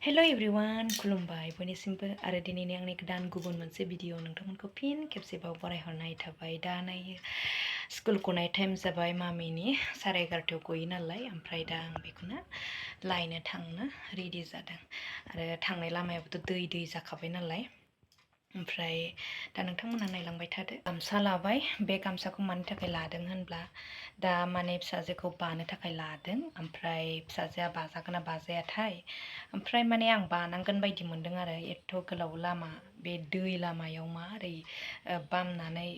Hello everyone खुलुमबाय बयनिसिमबो आरो दिनैनि आंनि गोदान गुबुन मोनसे भिडिअ नोंथांमोनखौ फिन खेबसेबाव बरायहरनाय थाबाय। दा नै स्कुल गनाय टाइम जाबाय, मामिनि 11:30 गयो नालाय, ओमफ्राय दा आं बेखौनो लायनो थांनो रेडि जादों। आरो थांनाय लामायाबोथ' दै जाखाबाय नालाय, ओमफ्राय दा नोंथांमोनहा नायलांबाय थादो। गामसा लाबाय। बे गामसाखौ मानि थाखाय लादों होनब्ला दा माने फिसाजोखौ बानो थाखाय लादों, ओमफ्राय फिसाजोआ बाजागोन ना बाजायाथाय, ओमफ्राय माने आं बानांगोन बायदि मोनदों आरो एथ' गोलाव लामा, बे दै लामायाव मारै बामनानै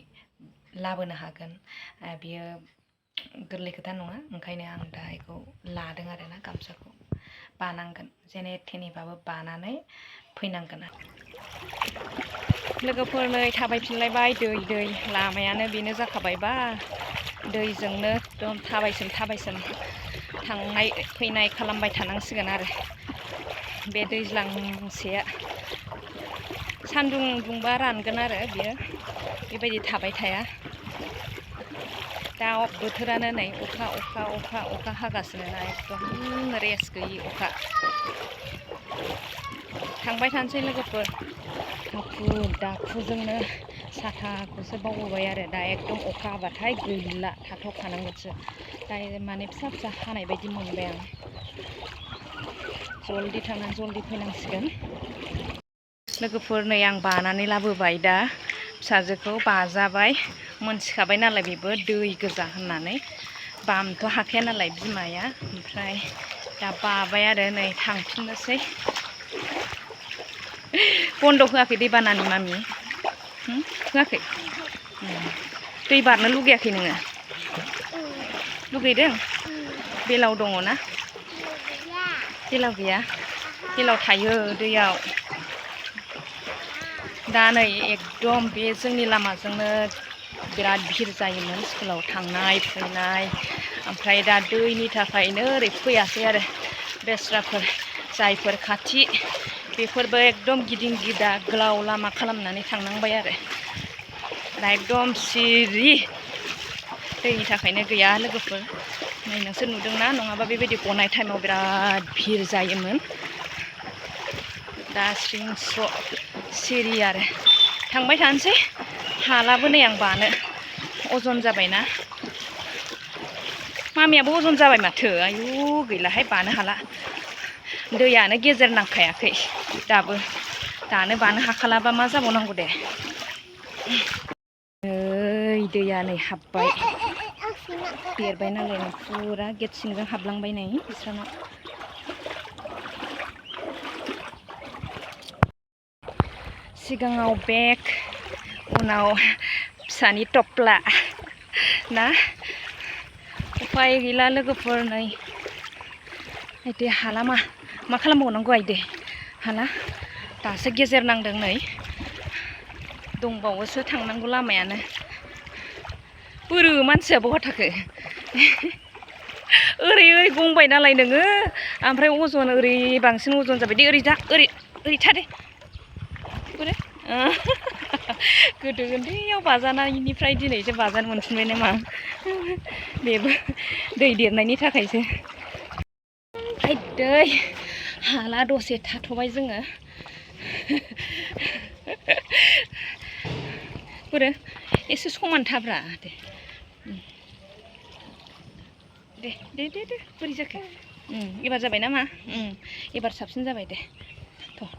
लाबोनो हागोन, बेयो गोरलै खोथा नङा। ओंखायनो आं दा बेखौ लादों आरोना, गामसाखौ बानांगोन, जेने थेनेबाबो बानानै फैनांगोन। लोगोफोर नै थाबायफिनलायबाय, दै लामायानो बेनो जाखाबायबा, दैजोंनो एकदम थाबायसोम थांनाय फैनाय खालामबाय थानांसिगोन आरो बे दैज्लांसेया। सान्दुं दुंबा रानगोन आरो बियो, बेबायदि थाबाय थाया। दा बोथोरानो नै अखा हागासिनो ना, एकदम रेस्ट गैयि अखा। थांबाय थानोसै लोगोफोर, हाखु दाखुजोंनो साथाखौसो बावबोबाय आरो दा एकदम अखा हाबाथाय गैला, थाथ'खानांगोनसो। दा माने फिसा हानाय बायदि मोनबाय आं। जल्दि थांनानै जल्दि फैनांसिगोन। लोगोफोर नै आं बानानै लाबोबाय, दा फिसाजोखौ बाजाबाय, मोनथिखाबाय नालाय बेबो दै गोजा होननानै, बामथ' हाखाया नालाय बिमाया, ओमफ्राय दा बाबाय आरो नै थांफिननोसै। बन्द' होआखै दै बानानि मामि? होआखै? दै बारनो लुगैयाखै नोङो? लुगैदों? बेलाव दङ ना? बेलाव गैया? बेलाव थायो दैयाव। दा नै एकदम बे जोंनि लामाजोंनो बिराद भिर जायोमोन स्कुलाव थांनाय फैनाय, ओमफ्राय दा दैनि थाखायनो ओरै फैयासै आरो बेस्राफोर जायफोर खाथि, बेफोरबो एकदम गिदिं गिदा गोलाव लामा खालामनानै थांनांबाय आरो दा एकदम सिरि, दैनि थाखायनो गैया लोगोफोर। नै नोंसोर नुदोंना? नङाबा बेबायदि गनाय टाइमाव बिराद भिर जायोमोन। दा स्रिं स्र' सिरि आरो थांबाय थानोसै। हालाबो नै आं बानो, अजन जाबायना। मामियाबो अजन जाबाय माथो, आयु गैलाहाय, बानो हाला। दैयानो गेजेर नांखायाखै दाबो, दानो बानो हाखालाबा मा जाबावनांगौ दे। नै दैया नै हाबबाय, देरबाय नालाय नै फुरा गेट सिंजों हाबलांबाय नै बिस्रानाव। सिगाङाव बेग, उनाव फिसानि टप्ला ना। उफाय गैला लोगोफोर, नै आइदे हाला, मा खालामबावनांगौ आइदे, हाला। दासो गेजेर नांदों, नै दंबावोसो थांनांगौ लामायानो। बोरो मानसिया बहा थाखो? ओरै गंबाय नालाय नोङो, ओमफ्राय अजन ओरै बांसिन अजन जाबाय दे। ओरै था दे। बोरो गोदो उन्दैयाव बाजानायनिफ्राय दिनैसो बाजानो मोनफिनबाय नामा? बेबो दै देरनायनि थाखायसो। आइदै हाला, दसे थाथ'बाय जोङो। बोरो एसे समान थाब्रा दे बोरै जाखो? एबार जाबाय नामा? एबार साबसिन जाबाय दे। थ'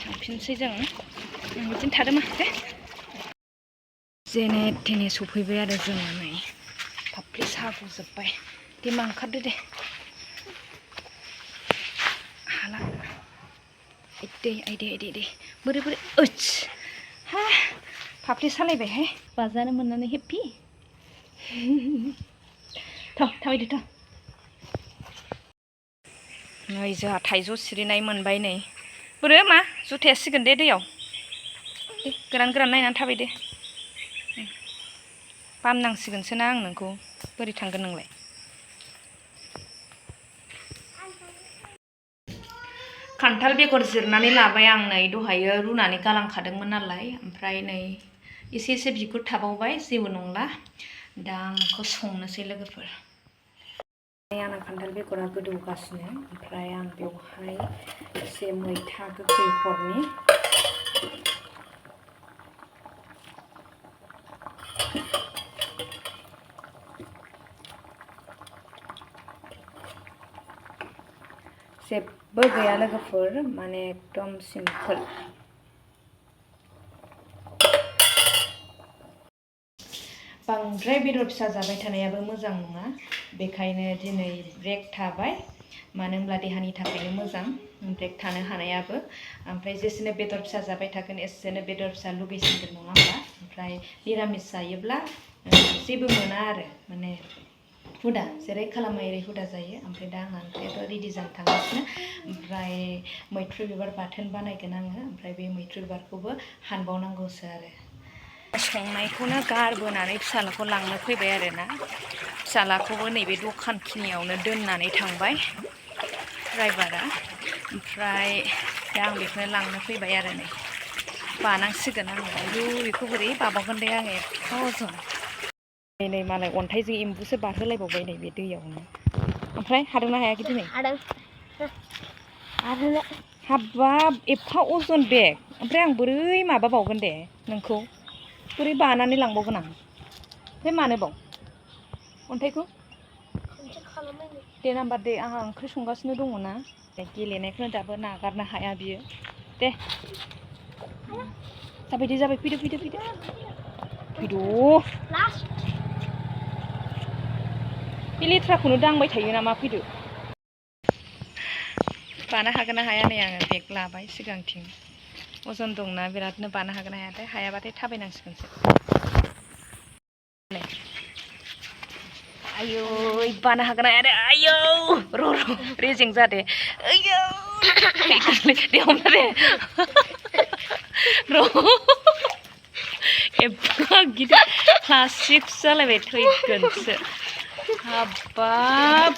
थांफिनसै जों। बिदिनो थादों मा दे। जेने थेने सफैबाय आरो जोङो नै, फाफ्लि साग'जोब्बाय। दे मा ओंखारदो दे। हाला, आइदे बोरै ओइस हा, फाफ्लि सालायबायहाय, बाजानो मोननानै हेप्पि। थाबायदो थ'। नै जोंहा थाइजौ सिरिनाय मोनबाय नै। बोरो मा जुथाया सिगोन दे दैयाव, दे गोरान नायनानै थाबाय दे। बामनांसिगोनसो ना आं नोंखौ, बोरै थांगोन नोंलाय? खान्थाल बेगर जिरनानै लाबाय आं नै, दहायो रुनानै गालांखादोंमोन नालाय, ओमफ्राय नै एसे बिगुर थाबावबाय, जेबो नंला। दा आं बेखौ संनोसै लोगोफोर। आंना खान्थाल बेगरा गोदौगासिनो ओमफ्राय आं बेवहाय एसे मैथा गोखै हरनि जेबो गैया लोगोफोर माने एकदम सिम्पोल बांद्राय बेदर फिसा जाबाय थानायाबो मोजां नङा बेखायनो दिनै ब्रेक थाबाय मानो होनब्ला देहानि थाखायनो मोजां ब्रेक थानो हानायाबो ओमफ्राय जेसेनो बेदर फिसा जाबाय थागोन एसेनो बेदर फिसा लुगैसिनगोन नङा होमबा ओमफ्राय निरामिस जायोब्ला जेबो मोना आरो माने हुदा जेरै खालामो एरै हुदा जायो ओमफ्राय दा आंहा ओंख्रियाथ' रेडि जानो थांगासिनो ओमफ्राय मैथ्रु बिबार बाथोन बानायगोन आङो ओमफ्राय बे मैथ्रु बिबारखौबो हानबावनांगौसो आरो संनायखौनो गारबोनानै फिसालाखौ लांनो फैबाय आरोना फिसालाखौबो नैबे दखानखिनियावनो दोननानै थांबाय ड्राइभारा ओमफ्राय दा आं बेखौनो लांनो फैबाय आरो नै बानांसिगोन आङो आयु बेखौ बोरै बाबावगोन दे आङो एफा अजन नै मालाय अन्थाइजों एम्बुसो बारहोलायबावबाय नै बे दैयावनो ओमफ्राय हादोंना हायाखै दिनै हाबाब एफा अजन बेग ओमफ्राय आं बोरै माबाबावगोन दे नोंखौ बोरै बानानै लांबावगोन आं ओमफ्राय मानोबाव अन्थाइखौ दे नाम्बार दे आंहा ओंख्रि संगासिनो दङ ना गेलेनायखौनो दाबो नागारनो हाया बियो दे जाबाय दे जाबाय फैदो फैदो फैदो फैद' बे लेथ्राखौनो दांबाय थायो नामा फैदो बानो हागोन ना हाया नै आङो बेग लाबाय सिगांथिं अजन दंना बिरादनो बानो हागोन ना हायाथाय हायाबाथाय थाबायनांसिगोनसो आयौ बानो हागोन ना हाया दे आयौ र' रेजें जादे आयौ दे हमना दे र' एफा गिदिर प्लास्टिक जालायबाय थैगोनसो हाबाब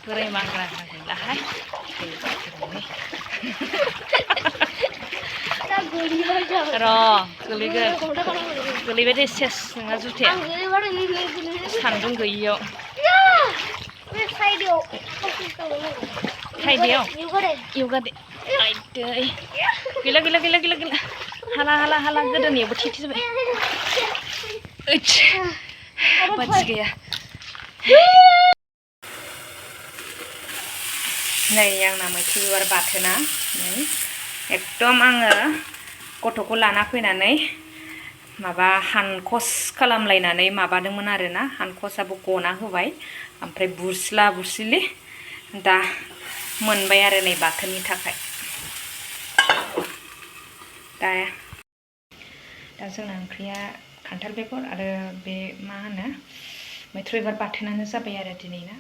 बोरै माग्रा गैलाहाय र' गोलैबाय दे सेस नोंना जुथाया सान्दुं गैयियाव खायदायाव एवगादे आयदै गैला गैला गैला गैला गैला हाला हाला हाला गोदोनायावबो थेथे जाबाय बादि गैया नै आंना मैथ्रु बिबार बाथोना नै एकदम आङो गथ'खौ लाना फैनानै माबा हानखस खालामलायनानै माबादोंमोन आरोना हानखसाबो गना होबाय ओमफ्राय बुरस्ला बुरस्लिलि दा मोनबाय आरो नै बाथोननि थाखाय दा जोंना ओंख्रिया खान्थाल बेगर आरो बे मा होनो मैथ्रु बिबार बाथोनानो जाबाय आरो दिनै ना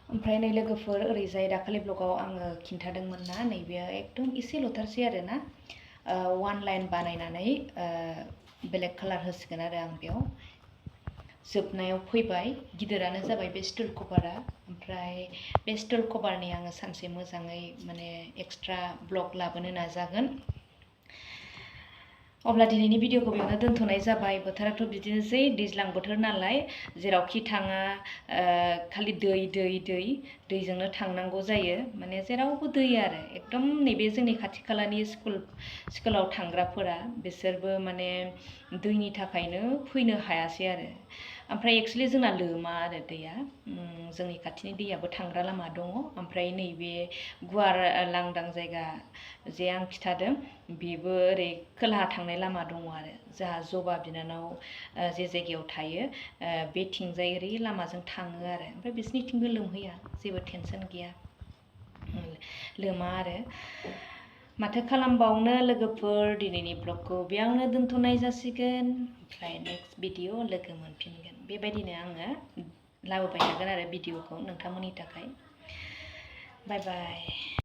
ओमफ्राय नै लोगोफोर ओरैजाय दाखालि ब्लगाव आङो खिन्थादोंमोन ना नैबे एकदम एसे लथारसै आरो ना वान लाइन बानायनानै बेलेग कालार होसिगोन आरो आं बेयाव जोबनायाव फैबाय गिदिरानो जाबाय बे स्टुल कभारा ओमफ्राय बे स्टुल कभारनि आङो सानसे मोजाङै माने एक्सट्रा ब्लग लाबोनो नाजागोन अब्ला दिनैनि भिडिअखौ बेयावनो दोनथ'नाय जाबाय बोथोराथ' बिदिनोसै दैज्लां बोथोर नालाय जेरावखि थाङा खालि दैजोंनो थांनांगौ जायो माने जेरावबो दै आरो एकदम नैबे जोंनि खाथि खालानि स्कुलाव थांग्राफोरा बिसोरबो माने दैनि थाखायनो फैनो हायासै आरो ओमफ्राय एक्चुअलि जोंना लोमा आरो दैया जोंनि खाथिनि दैयाबो थांग्रा लामा दङ ओमफ्राय नैबे गुवार लांदां जायगा जे आं खिथादों बेबो ओरै खोलाहा थांनाय लामा दङ आरो जोंहा जबा बिनानाव जे जायगायाव थायो बे थिंजाय ओरै लामाजों थाङो आरो ओमफ्राय बिसोरनिथिंबो लोमहैया जेबो टेनसन गैया लोमा आरो माथो खालामबावनो लोगोफोर दिनैनि ब्लगखौ बेयावनो दोनथ'नाय जासिगोन ओमफ्राय नेक्स्ट भिडिअ लोगो मोनफिनगोन बेबायदिनो आङो लाबोबाय थागोन आरो भिडिअखौ नोंथांमोननि थाखाय बाय बाय